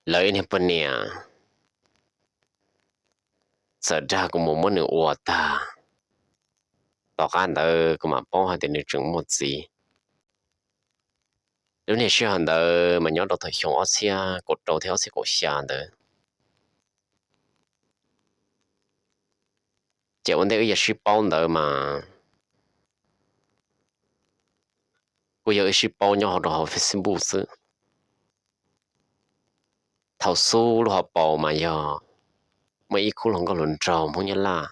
lawv ib niag poj niam txawm dag kuv mus muab nws ua tag, tom qab ntawd kuv mam paub hais tias nws tseem muaj txiv. Lub niag sij hawm ntawd mas nyob rau thaum xyoo ob txhiab kaum rau thiab ob txhiab kaum xya ntawd. Ces ua ntej wb yuav sib paub ntawd mas kuj yog wb sib paub nyob hauv rau hauv Facebook xwb. Thaum xub lub hauv paus mas yog muaj ib khub hluas nkauj hluas nraug Hmoob Nyab Laj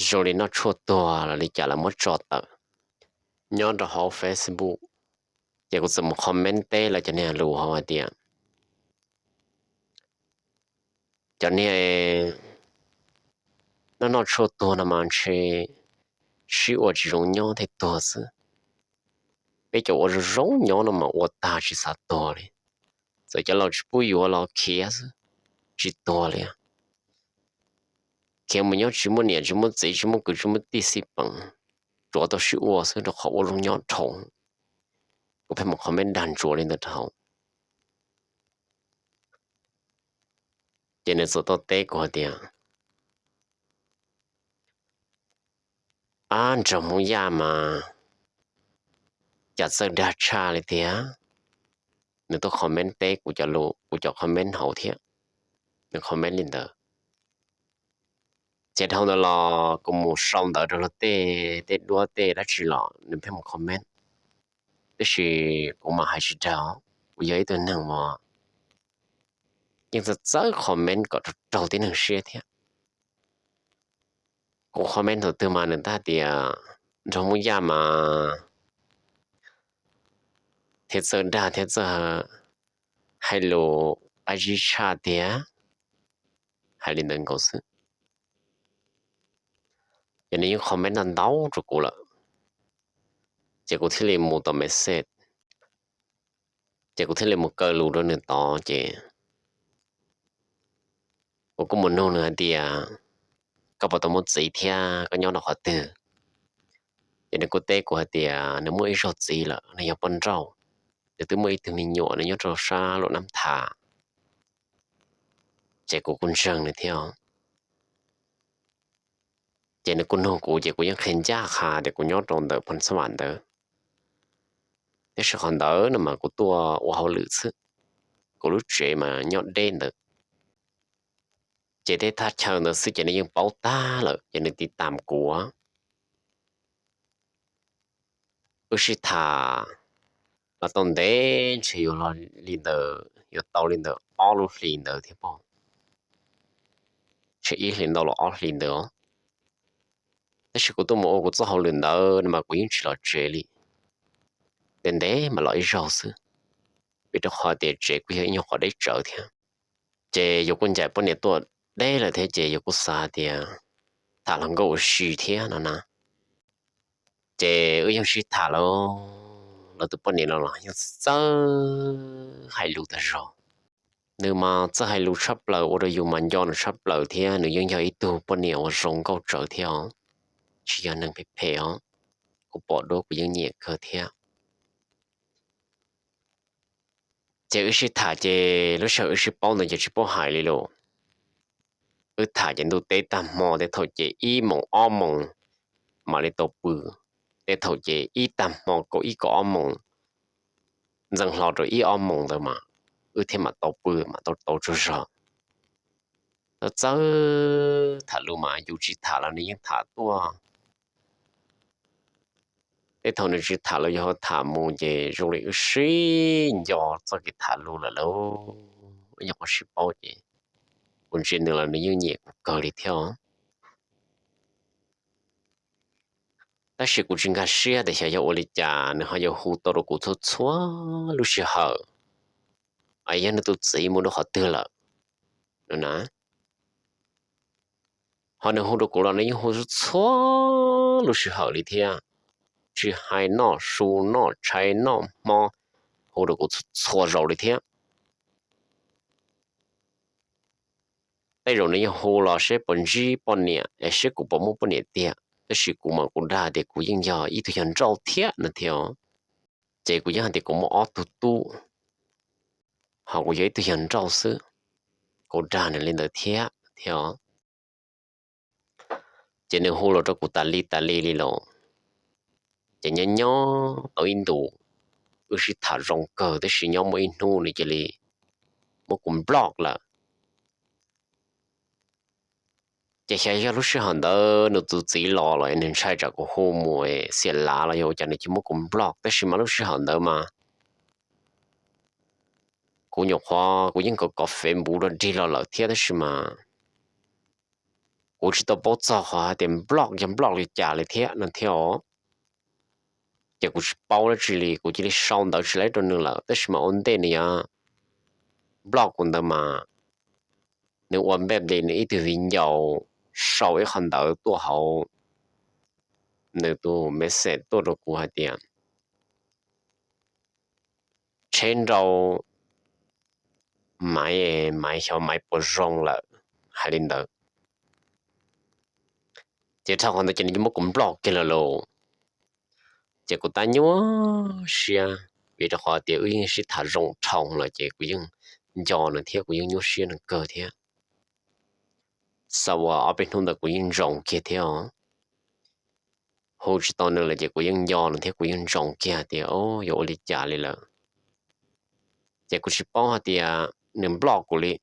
zoo li noj tshuaj tuag los li cas lawv muab tso tawm nyob rau hauv Facebook. Ces kuv txawm mus comment teb lawv cov niag lus hauv hais tias, cov niag noj noj tshuaj tuag no mas ntshe sib ua tsis zoo nyob thiaj tuag xwb. Peb cov ua zoo zoo nyob no mas ua tag tsis xav tuag li. Txawm cov laus tsis pub yuav los khiav xwb, tsis tuag li. Khiav mus nyob tsis muaj niam tsis muaj txiv tsis muaj kwv tsis muaj tij xij peem, tsuav tau sib ua xwb rau qhov ua zoo nyob dhau. Kuv pheej mus comment dag ntsuav li ntawd rau hauv. Ces nws txawm tau teb kuv hais tias, ab, nraug Hmoob Yaj mas cas txawj dag tshaj li tiag. Nws tuaj comment teb kuv cov lus, kuv cov comment hauv thiab, nws comment li ntawd. Ces dhau ntawd los kuv mus sau ntawv rau luag tej, tej duab tej dab tsi los nws pheej mus comment. Tab sis kuv mas hais tsis raug, kuv yog ib tug neeg uas yeej txawj txawj comment kom raug raug tib neeg siab thiab. Kuv comment thaum twg mas nws teb hais tias, nraug Hmoob Yaj mas thiab txawj dag thiab txawj hais lus qab zib tshaj tiag, hais li ntawd nkaus xwb. Ces nws yeej comment ntau ntau rau kuv lawm, ces kuv thiaj li mus tau message, ces kuv thiaj li mus kaw lus rau nws tod ces kuv kuj mus nug nws hais tias, koj puas tau muaj txiv thiab koj nyob rau qhov twg? Ces nws kuj teb kuv hais tias nws muaj ib zaug txiv lawm, nws yog poj nrauj, nws twb muaj ib tug me nyuam, nws nyob rau sab Luam Nab Thas. Ces kuv kuj ntseeg nws thiab. Ces nws kuj nug kuv ces kuv yeej qhia ncaj qha tias kuv nyob rau ntawm Phoos Xab Vam ntawd, tab sis qhov ntawd no mas kuv tuaj ua hauj lwm xwb, kuv lub tsev mas nyob deb ntawd. Ces tej thaj chaw ntawd xwb ces nws yeej paub tag lawm ces nws tiv tam kuv. Wb sib tham los tau ntev, ntshe yuav li ntawd, yuav tau li ntawd ob lub hlis ntawd thiab pob, ntshe ib hlis ntau los ob hlis ntawd. Tab sis kuv tuaj mus ua kuv txoj hauj lwm ntawd no mas kuv yeej tsis los tsev li, ntev ntev mas los ib zaug xwb, vim rau qhov tias tsev kuj yog ib nyuag qhov deb tsawv thiab. Ces yus kuj ncaim poj niam tuaj deb lawm thiab ces yus kuj xav tias tham hluas nkauj ua si thiab no na. Ces wb yeej sib tham lawm, lawv tus poj niam no los yeej txawj hais lus tag zog. Nws mas txawj hais lus tshaj plaws ua rau yus mas nco nws tshaj plaws thiab nws yeej yog ib tug poj niam uas zoo nkauj tsawv thiab os, tsis yog neeg phem phem os. Kuv pom duab kuv yeej nyiam kawg thiab. Ces wb sib tham ces lub sij hawm wb sib paub ntawd ces tsis paub hais li lawm. Wb tham ces ntuj teb tag hmo tej thaum ces ib moos ob moos mam li tau pw, tej thaum ces ib tag hmo kaum ib kaum ob moos ntxeev hlo rau ib ob moos ntawd mas wb thiaj mam tau pw mam tau tau tsaug zog. Txawj txawj tham lus mas yus tsis tham los nws yeej tham tuaj. Tej thaum nws tsis tham los yus ho tham mus ces zoo li wb sib nco txoj kev tham lus lawm lauj. Wb nyuam qhuav sib paub ces kuv ntsia nws los nws yeej nyiam kuv kawg li thiab. Tab sis kuv tsis nkag siab tias xyov yog ua li cas nws ho yuav hu tau rau kuv txhua txhua lub sij hawm, es yog nws tus txiv mus rau qhov twg lawm no na. Ho nws hu rau kuv los nws yeej hu txhua lub sij hawm li thiab, tsis hais noj su noj tshais noj hmo, hu rau kuv txhua zaus li thiab. Tej zaum nws yeej hu los seb puas ntsib poj niam es seb kuv puas muaj poj niam tiag, tab sis kuv mas kuv dag tias kuv yeej yog ib tug yawg nrauj thiab no thiab. Ces kuv yeej hais tias kuv muaj ob tug tub, ho kuv yog ib tug yawg nrauj xwb. Kuv dag nws li ntawd thiab thiab os. Ces nws hu los rau kuv tas li tas li li los, ces nyob nyob tau ib ntus, wb sib tham zoo kawg tab sis nyob muaj ib hnub nws cia li muab kuv block lawm. Ces xyov yog lub sij hawm ntawd nws tus txiv los los nws ntshai tsam kuv hu mus xiam lav los yog ua cas nws cia muab kuv block, tab sis mas lub sij hawm ntawd mas kuv nyuam qhuav kuv yeej kov kov Facebook rau dig los lawm thiab tab sis mas kuv tsis tau paub txog qhov hais tias block yog block li cas li thiab no thiab os. Ces kuv tsis paub dab tsi li, kuv cia li sau ntawv tsis laib rau nws lawm tab sis mas ua ntej nws yuav block kuv ntawd mas nws ua npej npe nws ib tug viv ncaus sau ib qho ntawv tuaj hauv nws tus message tuaj rau kuv hais tias tsheb nrau Maiv, Maiv xyov Maiv puas zoo lawm, hais li ntawd. Ces dhau qhov ntawd ces nws cia muab kuv block kiag lawm lauj. Ces kuv tab nyuaj siab vim rau qhov tias wb yeej sib tham zoo dhau lawm ces kuv yeej nco nws thiab kuv yeej nyuaj siab nws kawg thiab. Xav ua ob peb hnub ntawd kuv yeej ntsoov kiag thiab os. Hu tsis tau nws lawm ces kuv yeej nco nws thiab kuv yeej ntsoov kiag tias o yuav ua li cas li lawm. Ces kuv tsis paub hais tias nws block kuv li.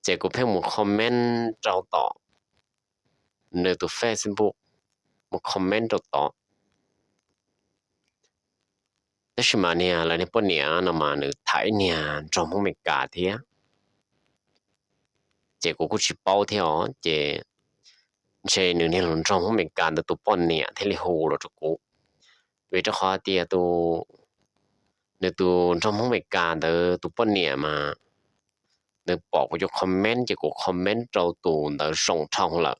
Ces kuv pheej mus comment rau tom nws tus Facebook, mus comment rau tod. Tab sis mas niag lawv niag poj niam no mas nws tham ib niag nraug Hmoob Amelikas thiab. Ces kuv kuj tsis paub thiab os, ces ntshe nws niag hluas nraug Hmoob Amelikas ntawd tus poj niam thiaj li hu los rau kuv. Vim rau qhov tias tus, nws tus nraug Hmoob Amelikas ntawd tus poj niam mas nws pom kuv cov comment ces kuv comment rau tus ntawd zoo dhau lawm.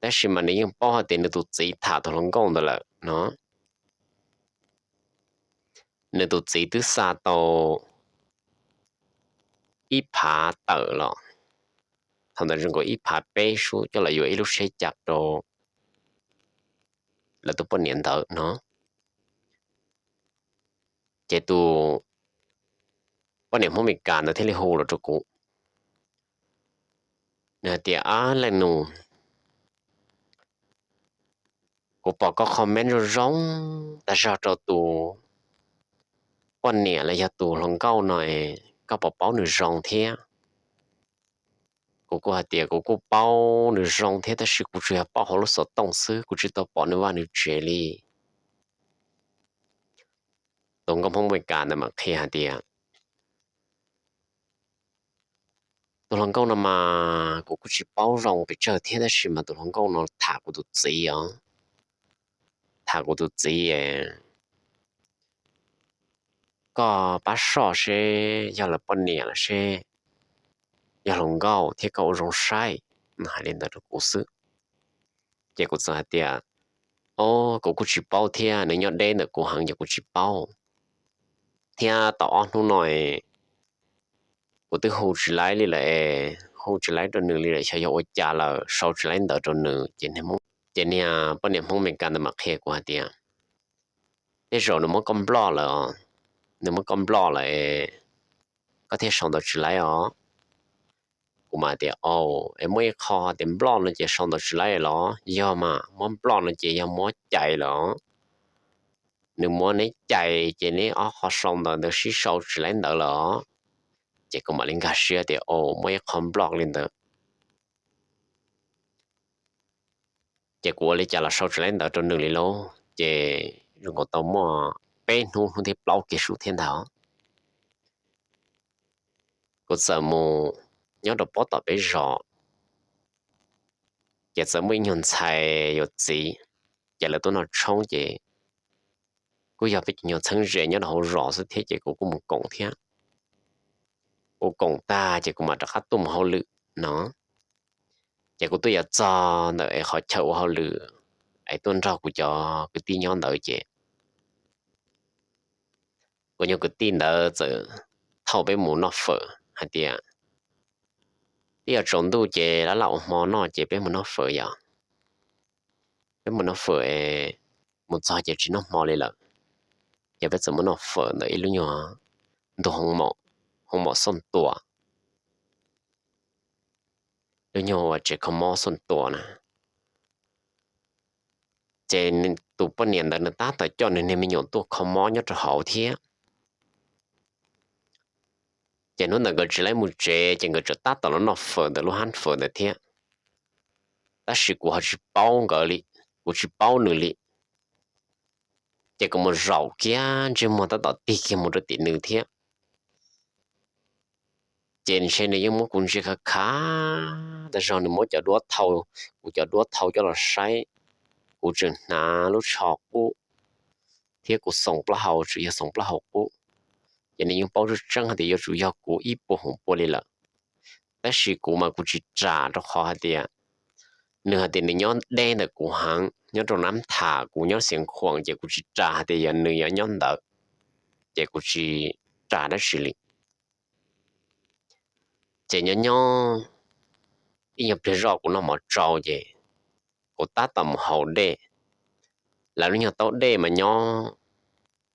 Tab sis mas nws yeej paub hais tias nws tus txiv tham tus hluas nkauj ntawd lawm no. Nws tus txiv twb xa tau ib phav tawm los, thaum ntawd zoo nkaus ib phav peb sub coj los yuav ib lub tsheb cas rau lawv tus poj niam ntawd no. Ces tus poj niam Hmoob Amelikas ntawd thiaj li hu los rau kuv. Nws hais tias, ab leej nus, kuv pom koj comment zoo zoo tag zog rau tus poj niam los yog tus hluas nkauj no es koj puas paub nws zoo thiab? Kuv kuj hais tias kuv kuj paub nws zoo thiab tab sis kuv tsuas yog paub hauv lub xov tooj xwb, kuv tsis tau pom nws vaj nws tsev li. Tus nkauj Hmoob Amelikas ntawd mam qhia hais tias, tus hluas nkauj no mas kuv kuj tsis paub zoo pes tsawg thiab tab sis mas tus hluas nkauj no tham kuv tus txiv os, tham kuv tus txiv es koj pab soj seb yog lawv poj niam los seb yog hluas nkauj thiab koj ua zoo saib. Nws hais li ntawd rau kuv xwb. Ces kuv txawm hais tias, o, kuv kuj tsis paub thiab, nws nyob deb ntawm kuv heev ces kuv tsis paub. Thiab tau ob hnub no kuv twb hu tsis laib li lawm es, hu tsis laib rau nws li lawm, xyov yog ua cas lawm, sau tsis laib ntawv rau nws. Ces niag poj niam Hmoob Amelikas ntawd mam qhia kuv hais tias, tej zaum nws muab koj nploj lawm, nws muab koj nploj lawm es koj thiaj sau ntawv tsis laib os. Kuv mam tias, o, es muaj ib qho tias nploj no ces sau ntawv tsis laib los? Yog mas, muab nploj no ces yog muab cais lawm. Nws muab neb cais ces neb ob qho sau ntawv ntawd sib sau tsis laib ntawv lawm. Ces kuv mam li nkag siab tias, o, muaj ib qho nploj li ntawd. Ces kuv ua li cas los sau tsis laib ntawv rau nws li lauj. Ces zoo nkaus tau muaj peb hnub, hnub thib plaub kiag sub thiab ntag, kuv txawm mus nyob rau pob tom peb zos, ces txawm muaj ib nyuag ntxhais yuav txiv, ces lawv tuaj noj tshoob ces kuj yog peb cov nyuag txheeb ze nyob rau hauv zos xwb thiab ces kuv kuj mus koom thiab. Kuv koom tag ces kuv mam rov qab tuaj mus hauj lwm no. Ces kuv tuaj yuav txog ntawm es qhov chaw ua hauj lwm es tuaj nrog kuv cov kwv tij nyob ntawd ces kuv nyuag kwv tij ntawd txawm thauj peb mus noj fawm hais tias, twb yuav tsaus ntuj ces laj laj ua hmo noj ces peb mus noj fawm yom. Peb mus noj fawm es mus txog ces tsis noj hmo li lawm. Ces peb txawm mus noj fawm ntawm ib lub nyuag ntug hoo maum, hoo maum Xooj Tuam, lub nyuag uas tsev kho mob Xooj Tuam na. Ces tus poj niam ntawd nws tab tom coj nws niag me nyuam tuaj kho mob nyob rau hauv thiab. Ces hnub ntawd nkawd tsis laib mus tsev ces nkawd tseem tab tom los noj fawm ntawm lub hab fawm ntawd thiab. Tab sis kuv ho tsis paub nkawd li, kuv tsis paub nws li. Ces kuv mus zaum kiag ntsej muag tab tom tig kiag mus rau tim nws thiab. Ces ntshe nws yeej muab kuv ntsia khav khav tas zog, nws muab cov duab thau, kuv cov duab thau coj los saib. Kuv tseem hnav lub tsho qub thiab kuv xoom plaub hau tseem yog xoom plaub hau qub. Ces nws yeej paub tseeb tseeb hais tias yuav tsum yog kuv ib puas hoom pua li lawm. Tab sis kuv mas kuv tsis ras rau qhov hais tias nws hais tias nws nyob deb ntawm kuv heev, nyob rau Nab Thas, kuv nyob Xiav Khuam, ces kuv tsis ras hais tias yog nws yuav nyob ntawd, ces kuv tsis ras dab tsi li. Ces nyob nyob ib nyuag pliag zoj kuv noj mov tsau ces kuv tab tom mus haus dej. Lawv lub nyuag taub dej mas nyob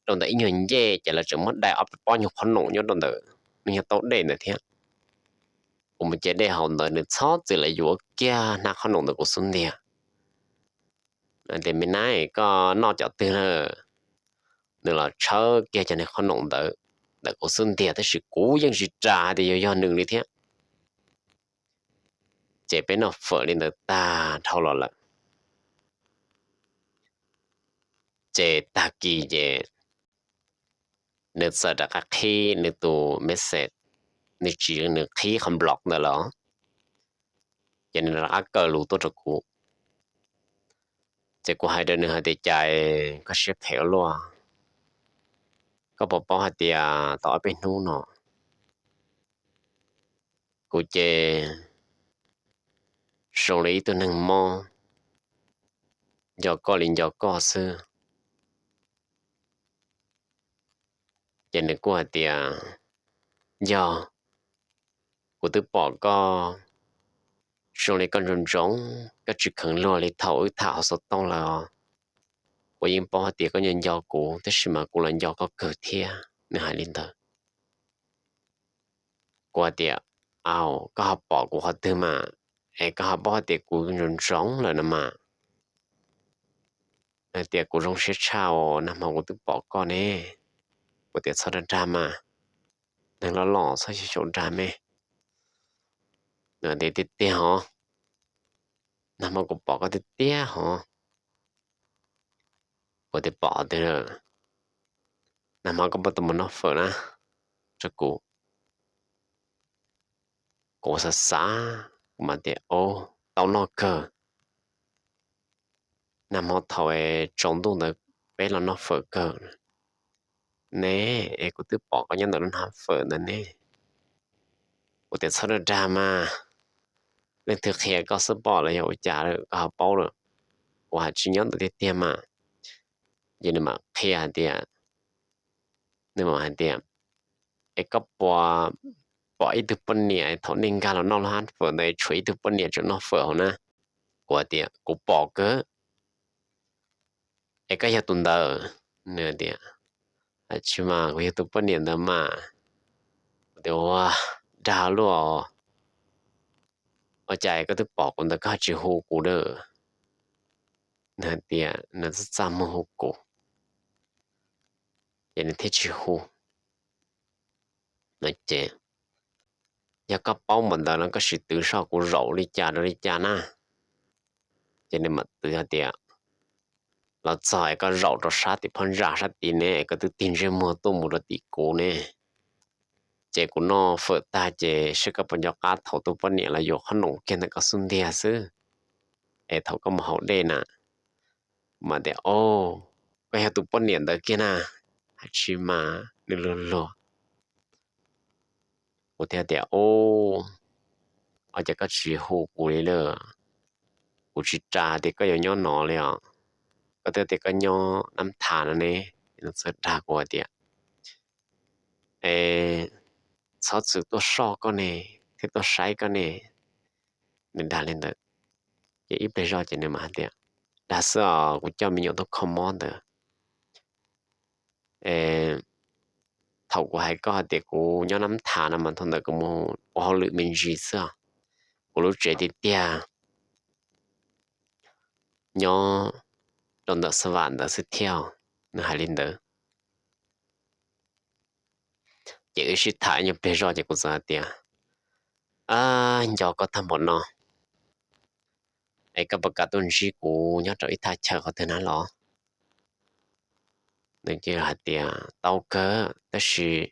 rau ntawm ib nyuag ncej ces lawv tseem muab dai ob peb pob nyuag qhob noom nyob rau ntawm lub nyuag taub dej ntawd thiab. Kuv mus ce dej haus ntawd nws txhob txwm los yuav kiag hnab qhob noom ntawm kuv xub ntiag. Tias, Me nab, koj noj cov twg na? Nws los tshawb kiag cov niag qhob noom ntawd ntawm kuv xub ntiag, tab sis kuv yeej tsis ras tias yuav yog nws li thiab. Ces peb noj fawm li ntawd tag dhau los lawm. Ces tag kis ces nws txawm rov qab qhib nws tus message, nws tsis, nws qhib qhov block ntawd los, ces nws rov qab kaw lus tuaj rau kuv. Ces kuv hais rau nws hais tias, Cas koj siab phem ua luaj? Koj puas paub hais tias tau ob peb hnub no kuv ces zoo li ib tug neeg mob, nco koj li nco koj xwb. Ces nws kuj hais tias, Yog, kuv twb pom koj zoo li koj ntsoov ntsoov, koj tsis kheev luag li thaum wb tham hauv xov tooj lawm os. Kuv yeej paub hais tias koj nco nco kuv, tab sis mas kuv los nco koj kawg thiab. Nws hais li ntawd. Kuv hais tias, Au, koj ho pom kuv qhov twg mas, es koj ho paub hais tias kuv ntsoov ntsoov lawm no mas? Nws tias, Kuv zoo siab tshaj os, nag hmo kuv twb pom koj ne. Kuv tias, Txhob dag dag mas, neeg loj loj txhob xyaum dag me. Nws tias, Tiag tiag hov, nag hmo kuv pom koj tiag tiag hov. Kuv tias, Pom qhov twg? Nag hmo koj puas tau mus noj fawm na rau kuv? Kuv xav xav, kuv mas tias, Au, tau noj kawg. Nag hmo thaum tsaus ntuj ntawd peb los noj fawm kawg ne, es kuv twb pom koj nyob ntawm lub hnab fawm ntawd ne. Kuv tias, Txhob dag dag mas, leej twg qhia koj xwb pom los yog ua cas koj ho paub lawm? Kuv hais tsis nyob ntawd tiag tiag mas. Ces nws mam qhia hais tias, nws mam hais tias, Es koj puas pom ib tug poj niam thaum nej nkag los noj lub hnab fawm ntawd tshuav ib tug poj niam tseem noj fawm hauv na? Kuv tias, Kuv pom kawg. Es koj yog tus ntawd? Nws tias, Tsis mas, kuv yog tus poj niam ntawd mas. Kuv tias, Ua, dag luaj, ua cas koj twb pom kuv ntawd koj tsis hu kuv lawm? Nws hais tias nws txaj txaj muag hu kuv, ces nws thiaj tsis hu. Ces, Yog koj paub npaum ntawd no koj sim twv soj kuv zaum li cas rau li cas na? Ces nws mam twv hais tias, Los txog es koj zaum rau sab tim phab ntsa sab tid ne, koj twb tig ntsej muag tuaj mus rau tim kuv ne. Ces kuv noj fawm tag ces saib koj puas nco qab thaum tus poj niam los yuav qhob noom kiag ntawm koj xub ntiag xwb, es thaum koj mus haus dej na. Mas tias, O, koj yog tus poj niam ntawd kiag na. Hais tsis mas nws luag luag. Kuv thiaj tias, O, ua cas koj tsis hu kuv li lawm? Kuv tsis ras tias koj yuav nyob no li os. Koj twb tias koj nyob Nab Thas no ne. Nws txawm dag kuv hais tias, Es txhob txwm tuaj soj koj ne, thiab tuaj saib koj ne. Nws dag li ntawd, ces ib pliag zog ces nws mam hais tias, Dag xwb os, kuv coj me nyuam tuaj kho mob ntawd. thaum kuv hais koj hais tias kuv nyob Nab Thav no mas thaum ntawd kuv mus ua hauj lwm me ntsis xwb, kuv lub tsev tiag tiag nyob rau ntawm Xab Vam ntawd xwb thiab. Nws hais li ntawd. Ces wb sib tham ib nyuag pliag zog ces kuv txawm hais tias, Ab, nco koj tag npaum no, es koj puas kam tuaj ntsib kuv nyob rau ib thaj chaw qhov twg na los? Nws cia li hais tias, Tau kawg, tab sis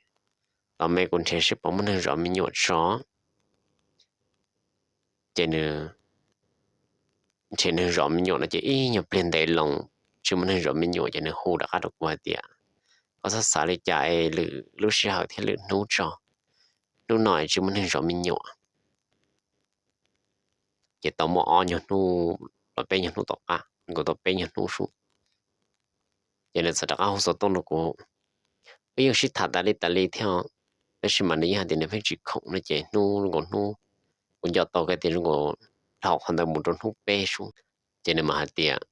tos me kuv nrhiav seb puas muaj neeg zov me nyuam tso. Ces nws nrhiav neeg zov me nyuam no ces ib nyuag pliag ntev loo tsis muaj neeg zov me nyuam ces nws hu rov qab rau kuv hais tias, Koj txhob xav li cas es lwm lub sij hawm thiab lwm hnub tso, hnub no es tsis muaj neeg zov me nyuam. Ces tau muaj ob nyuag hnub los peb nyuag hnub tom qab, nkaus tau peb nyuag hnub sub, ces nws txawm rov qab hu xov tooj rau kuv. Wb yeej sib tham tas li tas li thiab, tab sis mas nws yeej hais tias nws pheej tsis khoom no ces hnub zoo nkaus hnub, kuv nco tau kiag tias zoo nkaus dhau qhov ntawd mus rau hnub peb sub, ces nws mam hais tias,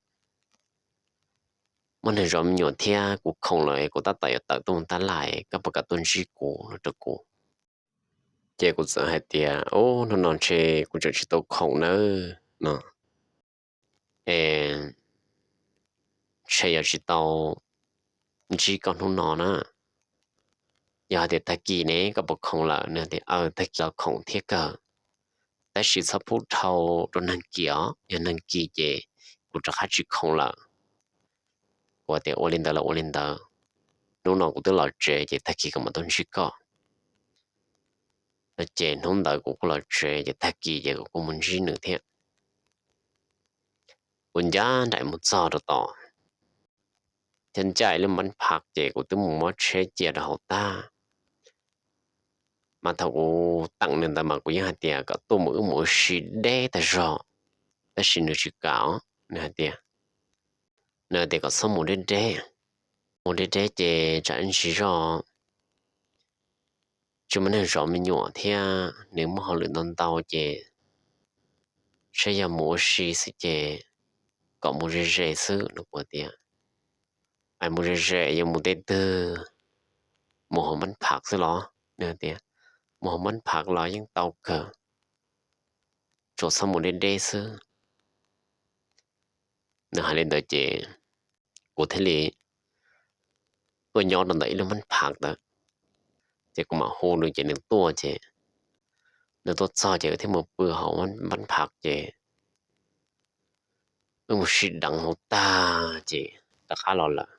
Muaj neeg zov me nyuam thiab kuv khoom lawm, kuv tab tom yuav tawm tuaj mus tab laj, koj puas kam tuaj ntsib kuv no rau kuv? Ces kuv txawm hais tias, Ub, hnub no ntshe kuv tseem tsis tau khoom nawb no, es ntshe yuav tsis tau ntsib koj hnub no na. Yog hais tias tag kis ne koj puas khoom lawm? Nws tias, Aw, tag kis los khoom thiab kawg, tab sis txhob pub dhau rau neeg kis os, yog neeg kis ces kuv rov qab tsis khoom lawm. Kuv tias, Ua li ntawd los ua li ntawd, hnub no kuv twb los tsev ces tag kis kuv mam tuaj ntsib koj. Ces hnub ntawd kuv kuj los tsev ces tag kis ces kuv kuj mus ntsib nws thiab. Kuv ncaj nraim mus txog rau tom, thiab ncaij ib lub npab phav ces kuv twb mus muab tsheb cia rau hauv tag. Mas thaum kuv teem nws ntawd mas kuv yeej hais tias kom tuaj mus wb mus ua si deb tag zog, tab sis nws tsis kam os. Nws hais tias, nws hais tias kom txhob mus deb deb, mus deb deb ces tsam ib ntsis zoj tsis muaj neeg zov me nyuam thiab nws muaj hauj lwm ntau ntau ces saib yog mus ua si xwb ces kom mus ze ze xwb no. Kuv tias, Mus ze ze yuav mus tej twg? Mus hauv npab phav xwb los? Nws tias, Mus hauv npab phav los yeej tau kawg, tsuas txhob mus deb deb xwb. Nws hais li ntawd ces kuv thiaj li tuaj nyob rau ntawm ib lub npab phav ntawd, ces kuv mam hu nws ces nws tuaj ces, nws tuaj txog ces wb thiaj mus pw hauv npab phav ces wb mus sib deev hauv tag ces rov qab los lawm.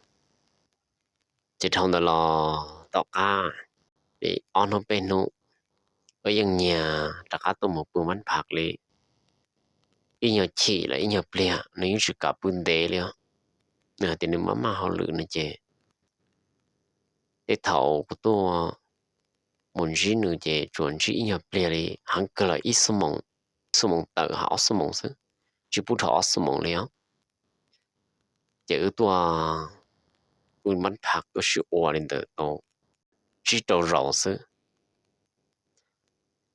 Ces dhau ntawd los tom qab li ob hnub peb hnub, wb yeej nyiag rov qab tuaj mus pw npab phav li ib nyuag chim los ib nyuag pliag, nws yeej tsis kam pw ntev li os. Nws hais tias nws maj maj hauj lwm no ces tej thaum kuv tuaj mus ntsib nws ces tsuas ntsib ib nyuag pliag li, heev kawg los ib xuab moos, xuab moos tawm hos ob xuab moos xwb, tsis pub dhau ob xuab moos li os. Ces wb tuaj pw npab phav tuaj sib ua li ntawd tau tsib rau zaus xwb,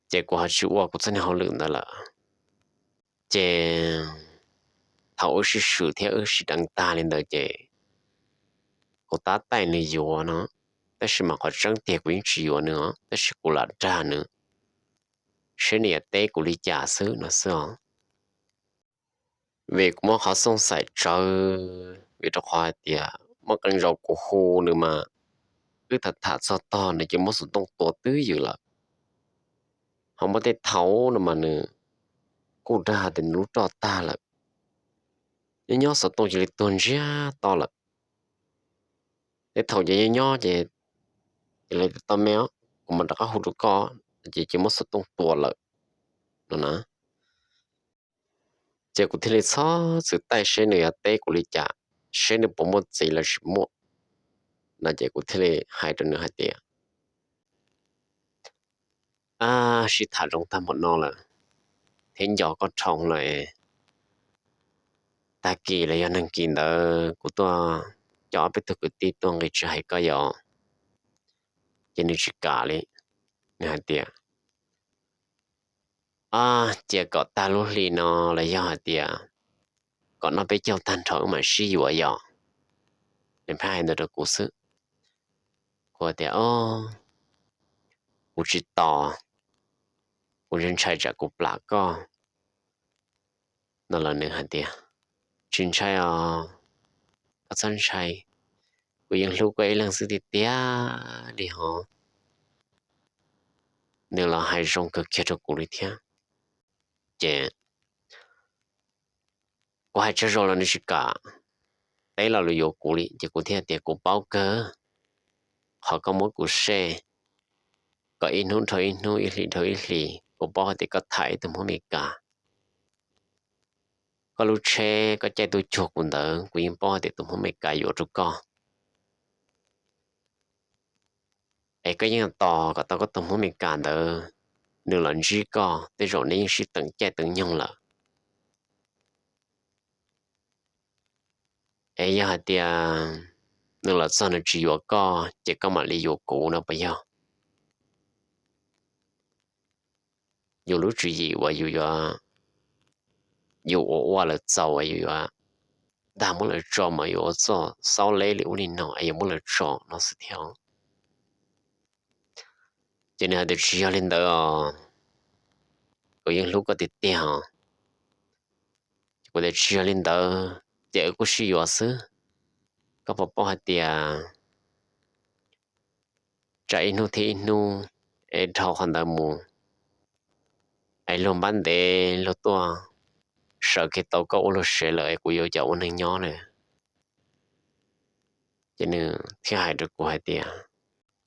ces kuv ho tsis ua kuv txoj niag hauj lwm ntawd lawm. Ces thaum wb sib swm thiab wb sib deev tag li ntawd ces kuv tab taij nws yuav no, tab sis mas qhov tseeb tiag kuv yeej tsis yuav nws os, tab sis kuv lam dag nws seb nws yuav teb kuv li cas xwb no xwb os. Vim kuv muaj qhov xooj xaim tsawv, vim rau qhov hais tias muaj qee zaus kuv hu nws mas wb tham tham txog tog nws ces muab xov tooj tua twb ywm lawm. Ho muaj tej thaum no mas nws kuj dag tias nws lub roj tag lawm, nyob nyob xov tooj cia li tuag ntsiag to lawm. Tej thaum ces nyob nyob ces, Cia li tau me, kuv mam rov qab hu rau koj, ces cia muab xov tooj tua lawm no na. Ces kuv thiaj li txhob txwm taij seb nws yuav teb kuv li cas, seb nws puas muaj txiv los tsis muaj no, ces kuv thiaj li hais rau nws hais tias, Ab, sib tham zoo tag npaum no lawm thiab nco koj dhau lawm, tag kis los yog nag kis ntawd kuv tuaj coj ob peb tug kwv tij tuaj nqis tsis hais koj yom. Ces nws tsis kam li, nws hais tias, Ab, cia kom tag lub hli no los yog hais tias kom noj peb caug tag nrho wb mam sib yuav yom. Nws pheej hais ntawd rau kuv xwb. Kuv tias, Kuv tsis tos, kuv ntshai tsam kuv plam koj no los nws hais tias, Tsis ntshai os, koj txhob ntshai, kuv yeej hlub koj ib leeg xwb tiag tiag li hos. Nws los hais zoo kawg kiag rau kuv li thiab. Ces kuv hais tsaug zog los nws tsis kam teb los lus yuav kuv li, ces kuv thiaj tias, Kuv paub kawg, qhov koj muab kuv sej kom ib hnub dhau ib hnub, ib hlis dhau ib hlis, kuv paub hais tias koj tham ib tug Hmoob Amelikas. Koj lub tsheb koj caij tuaj cuag kuv ntawd, kuv yeej paub hais tias tus Hmoob Amelikas yuav rau koj. Es koj yeej tos kom tau koj tus Hmoob Amelikas ntawd, nws los ntsib koj, tej zaum neb yeej sib teem caij teem nyoog lawm. Es yog hais tias nws los txog nws tsis yuav koj, ces koj mam li yuav kuv no puas yog? Yus lub tswv yim uas yus yuav, yus ua ua lawm txaus uas yus yuav dag muab lawv tso mas yus ua txoj xauj leb li ub li no es yuav muab lawv tso no xwb thiab. Ces nws hais tias, Tsis yog li ntawd os, kuv yeej hlub koj tiag tiag os. Ces kuv tias, Tsis yog li ntawd ces wb kuj sib yuav xwb. Koj puas paub hais tias tsam ib hnub thiab ib hnub es dhau qhov ntawd mus, es luag npab ntev luag tuaj sawv kiag tau koj ua luag sev lawm es kuv yuav cas ua neeg nyob lawm? Ces nws thiaj hais rau kuv hais tias,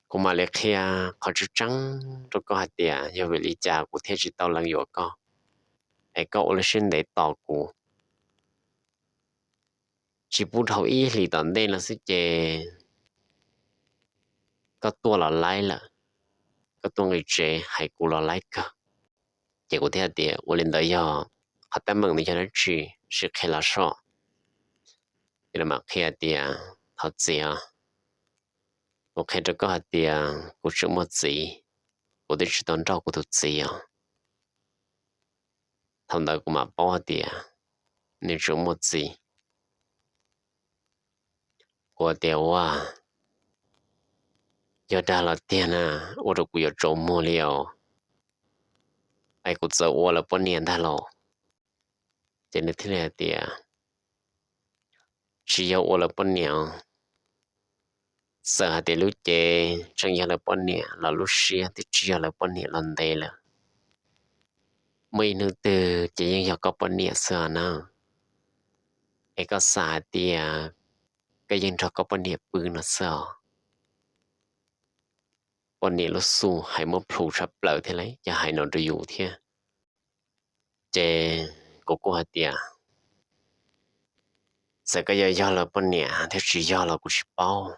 Kuv mam li qhia qhov tseeb tseeb rau koj hais tias yog vim li cas kuv thiaj tsis tau lees yuav koj, es koj ua lub siab ntev tos kuv. Tsis pub dhau ib hlis tom ntej no xwb ces koj tuaj los laib lawm, koj tuaj nqis tsev hais kuv los laib kawg. Ces kuv thiaj tias, Ua li ntawd yog qhov teeb meem ntawd yog dab tsi, sim qhia los soj. Ces nws mam qhia tias, Thov txim os, kuv qhia rau koj hais tias kuv tseem muaj txiv, kuv twb tsis tau nrauj kuv tus txiv os. Thaum ntawd kuv mam paub hais tias nws tseem muaj txiv. Kuv tias, Ua, yog dag los tiag na, ua rau kuv yuav tsaus muag li os. Es kuv txawm ua lawv poj niam ntag los? Ces nws thiaj li hais tias, Tsis yog ua lawv poj niam. Txawm hais tias lub cev tseem yog lawv poj niam los lub siab twb tsis yog lawv poj niam los ntev lawm. Muaj ib hnub twg ces yeej yog koj poj niam xwb os na. Es koj xav hais tias koj yeej nrog koj poj niam pw no xwb os. Poj niam lub xu hais muab plhus tshaj plaws thiab lauj, yog hais no rau yus thiab. Ces kuv kuj hais tias, Txawm koj yuav yog lawv poj niam thiab tsis yog los kuv tsis paub.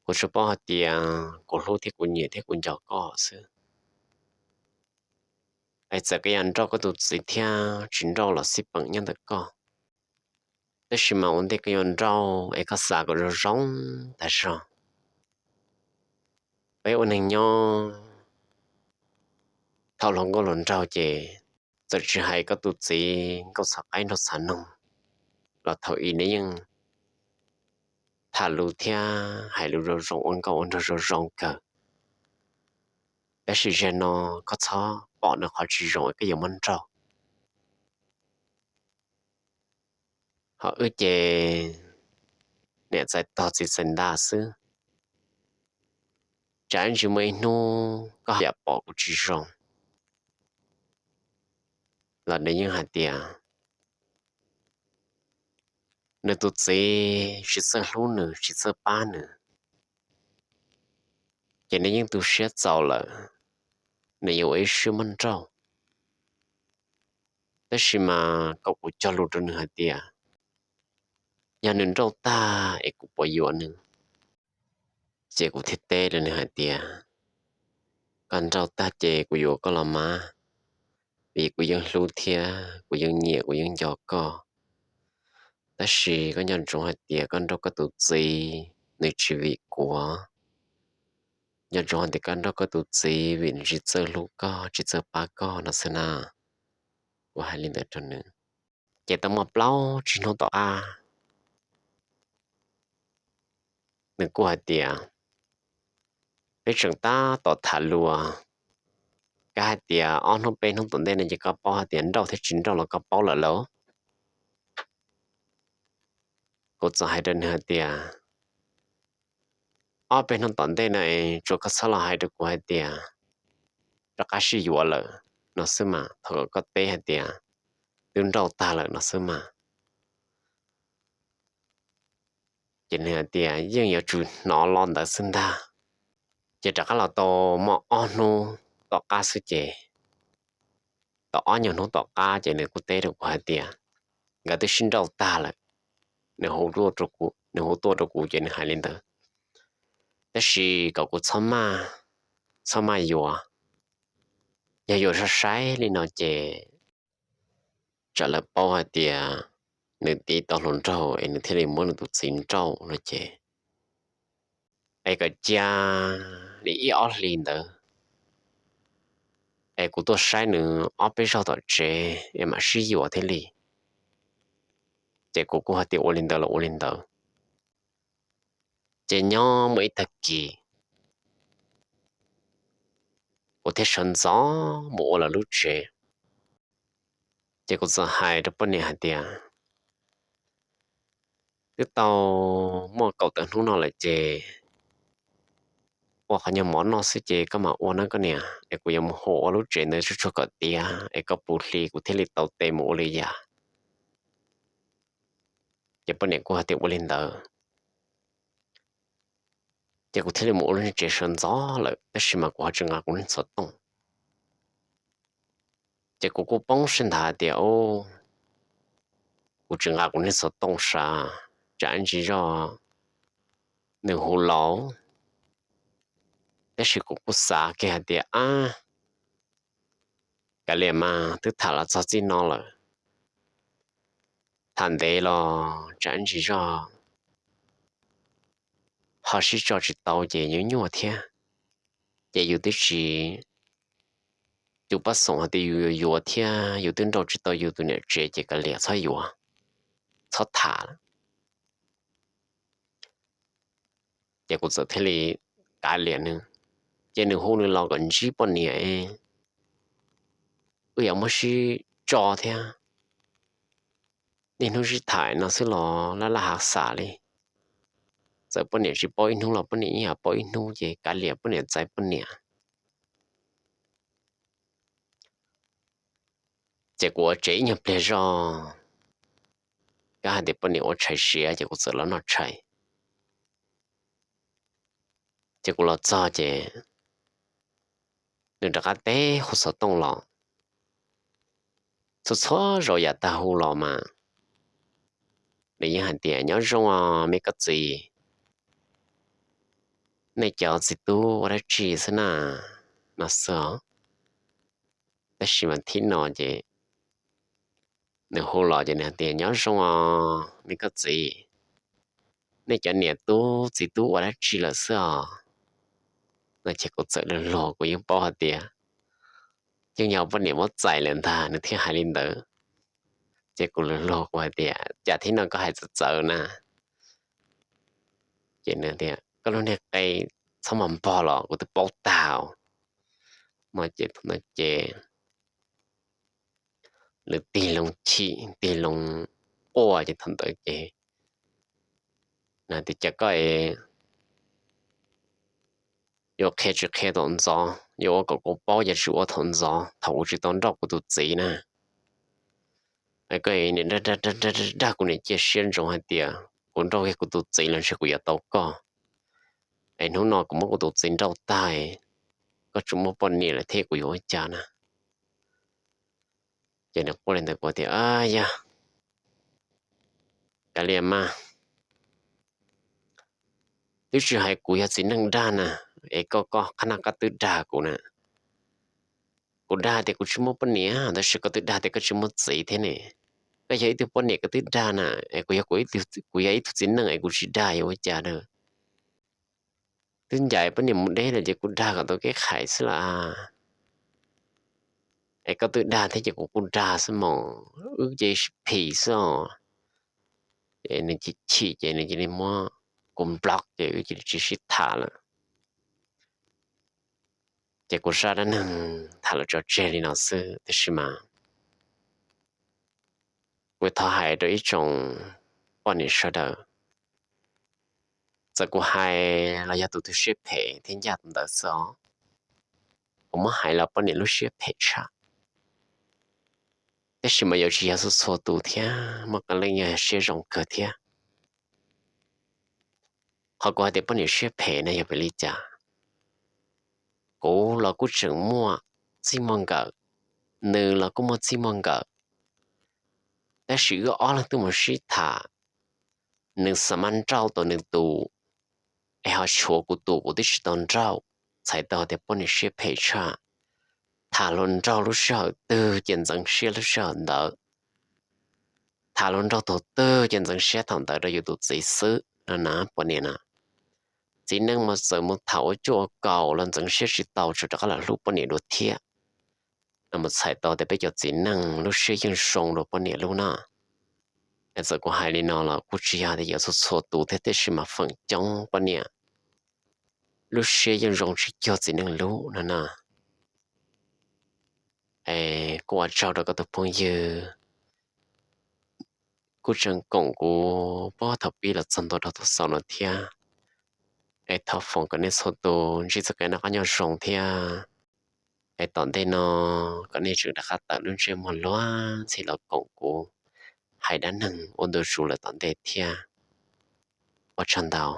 Kuv tsuas paub hais tias kuv hlub thiab kuv nyiam thiab kuv nco koj xwb. Es txawm koj yuav nrauj koj tus txiv thiab tsis nrauj los xij peem nyob ntawm koj, tab sis mas ua ntej koj yuav nrauj es koj xav kom zoo zoo tas zog. Peb ua neeg nyob, thaum hluas nkauj hluas nraug ces txawm tsis hais koj tus txiv nkauj txhav qaib nraug txhav noog los thaum ub neb yeej tham lus thiab hais lus zoo zoo ua nkauj ua nraug zoo zoo kawg. Tab sis zaum no koj txhob pom nws qhov tsis zoo es koj yuav muab nrauj. Ho wb ces niam txais tog txiv txais ntas xwb. Tsam ib ntsis muaj ib hnub koj yam pom kuv tsis zoo los nws yeej hais tias nws tus txiv tsis txawj hlub nws tsis txawj pab nws, ces nws yeej tu siab txaus lawm, nws yuav ua ib siab muab nrauj. Tab sis mas kom kuv cog lus rau nws hais tias yog nws nrauj tag es kuv puas yuav nws? Ces kuv thiaj teb rau nws hais tias koj nrauj tag ces kuv yuav koj los mas, vim kuv yeej hlub thiab kuv yeej nyiam kuv yeej nco koj. Tab sis koj nco ntsoov hais tias koj nrauj koj tus txiv nws tsis vim kuv. Nco ntsoov hais tias koj nrauj koj tus txiv vim nws tsis txawj hlub koj tsis txawj pab koj no xwb na. Kuv hais li ntawd rau nws. Ces tau muaj plaub tsib hnub tom qab, nws kuj hais tias, peb tseem tab tom tham luag, koj hais tias ob hnub peb hnub tom ntej no ces koj paub hais tias nrauj thiab tsis nrauj los koj paub lawm lauj. Kuv txawm hais rau nws hais tias, ob peb hnub tom ntej no es tsuas koj txhob los hais rau kuv hais tias rov qab sib yuav lawm no xwb mas, thov kom koj teb hais tias twb nrauj tag lawm no xwb mas. Ces nws hais tias yeej yuav tsum hnov lo ntawd xwb ntag. Ces rov qab los tau muaj ob hnub tom qab xwb ces, tau ob nyuag hnub tom qab ces nws kuj teb rau kuv hais tias nkawd twb sib nrauj tag lawm. Nws hu tuaj rau kuv, nws hu tuaj rau kuv ces nws hais li ntawd, tab sis kom kuv txhob maj, txhob maj yuav. Yog yuav saib saib li no ces tsam lawv paub hais tias nws tiv tau hluas nraug es nws thiaj li muab nws tus txiv nrauj no ces, es kom cia li ib ob hlis ntawd es kuv tuaj saib nws ob peb zaug tom tsev es mam sib yuav thiaj li. Ces kuv kuj hais tias ua li ntawd los ua li ntawd. Ces nyob muaj ib tag kis kuv thiaj sawv ntxov mus ua lawv lub tsev. Ces kuv txawm hais rau poj niam hais tias, twb tau muaj kaum tawm hnub no lawm ces ua qhov nyuag mov noj xwb ces koj mam ua na koj niam, es kuv yuav mus hu ua lub tsev ntawd tsuag tsuag kom tiav es koj puv hli kuv thiaj li tau tes mus ua lwm yam. Ces poj niam kuj hais tias ua li ntawd. Ces kuv thiaj li mus ua lub niag tsev sawv ntxov lawm tab sis mas kuv ho tsis nqa kuv niag xov tooj. Ces kuv kuj poob siab nthav hais tias, kuv tsis nqa kuv niag xov tooj sav, tsam ntsis zog nws hu los. Tab sis kuv kuj xav kiag hais tias, ab, kav liam mas twb tham los txog txij no lawm, tham ntev los tsam ntsis zog ho sib tso tsis tau ces nyuaj nyuaj thiab. Ces yus twb tsis, tus pab xoom hais tias yus yuav yuav thiab yus twb nrauj tsis tau yus tus niam tsev ces kav liam txhob yuav, txhob tham lawm. Ces kuv txawm thiaj li kav liam nws, ces nws hu nws los kom ntsib poj niam, wb yuav muab sib tso thiab. Niaj hnub sib tham no xwb los laj laj hav xav li. Txawm poj niam tsis paub ib hnub los poj niam yeej yuav paub ib hnub ces kav liam poj niam txais poj niam. Ces kuv ua tsev ib nyuag pliag zog, kab hais tias poj niam ua tshais siav ces kuv txawm los noj tshais. Ces kuv los txog ces nws rov qab teb hu xov tooj los. Txhua txhua zaus yav tag hu los mas nws yeej hais tias nyob zoo os me koj txiv, nej cov txiv tub ua dab tsi xwb na, no xwb os. Tab sis mas thib no ces nws hu los ces nws hais tias nyob zoo os me koj txiv, nej cov niam tub txiv tub ua dab tsi lawm xwb os. No ces kuv txawm luag luag, kuv yeej paub hais tias yeej yog poj niam muab txais lawm ntag nws thiaj hais li ntawd. Ces kuv luag luag kuv hais tias cas thib no koj hais txawv txawv na. Ces nws tias koj lub niag qe txhob mas npog los kuv twb paub tag. No ces thaum ntawd ces nws tig loo chim tig loo quaj ces thaum ntawd ces nws tias cas koj yuav qhia tsis qhia thaum ntxov, yuav ua kom kuv paub ces tsis ua thaum ntxov thaum kuv tsis tau nrauj kuv tus txiv na. Koj niam dag dag dag dag kuv niam cia siab ntsoov hais tias kuv nrauj kiag kuv tus txiv los ntshe kuv yuav tau koj. Es hnub no kuv muab kuv tus txiv nrauj tag, koj tsis muaj poj niam lawm thiab kuv yuav ua cas na. Ces nws quaj li ntawd kuv tias yog kav liam mas, twb tsis hais kuv yog txiv neej dag na, es koj koj qhab naj koj twb dag kuv na. Kuv dag tias kuv tsis muaj poj niam tab sis koj twb dag tias koj tsis muaj txiv thiab ne. Koj yog ib tug poj niam koj twb dag na, es kuv yog, kuv yog ib tug txiv neej es kuv tsis dag yuav ua cas na. Twb ncaim poj niam mus deb lawm ces kuv dag kom tau kev khais xwb las. Es koj twb dag thiab ces kuv kuj dag xwb mas, wb ces sib phim xwb os. Ces nws chim chim ces nws cia li muab kuv block ces wb cia li tsis sib tham lawm. Ces kuv zaj dab neeg tham los tso tseg li no xwb, tiam sis mas kuv thov hais rau ib tsoom poj niam sawv daws, txawm kuv hais los yog tus twg siab phem thiab ncaj tus ntawd xwb os, kuv muab hais los poj niam lub siab phem tshaj. Tab sis mas yuav tsis yog txhua txhua tus thiab, muaj qee leej yog siab zoo kawg thiab. Qhov kuv hais tias poj niam siab phem no yog vim li cas? Kuv los kuj tseem muaj txij muaj nkawm, nws los kuj muaj txij muaj nkawm, tab sis wb ob leeg twb mus sib tham, nws xa maj nrauj tau nws tus, es ho tshuav kuv tus kuv twb tsis tau nrauj, txhais tau tias poj niam siab phem tshaj. Tham hluas nraug lub sij hawm twg ces ntxeev siab lub sij hawm ntawd, tham hluas nraug thaum twg ces ntxeev siab thaum ntawd rau yus tus txiv xwb no na poj niam na. Txiv neej mas txawm mus tham ua cuaj ua kaum los ntxeev siab tsis tau, tsuas rov qab los hlub poj niam dua thiab. No mas txhais tau tias peb cov txiv neej lub siab yeej zoo dua poj niam lub na. Es txawm kuv hais li no los kuj tsis yog tias yuav txhua txhua tus thiab, tiam sis mas feem coob poj niam lub siab yeej zoo tsis cuag txiv neej lub no na. Es kuj ua tsaug rau koj tus phooj ywg kuj tseem koom kuv puag thaum pib los txog ntua rau thaum xaus no thiab. Es thov foom kom nej txhua tus ntsib txoj kev noj qab nyob zoo thiab. Es tom ntej no kom nej tseem rov qab tawm lub ntsej muag luag ntxhi los koom kuv hais dab neeg ua ntu zus lawm tom ntej thiab. Ua tsaug ntau.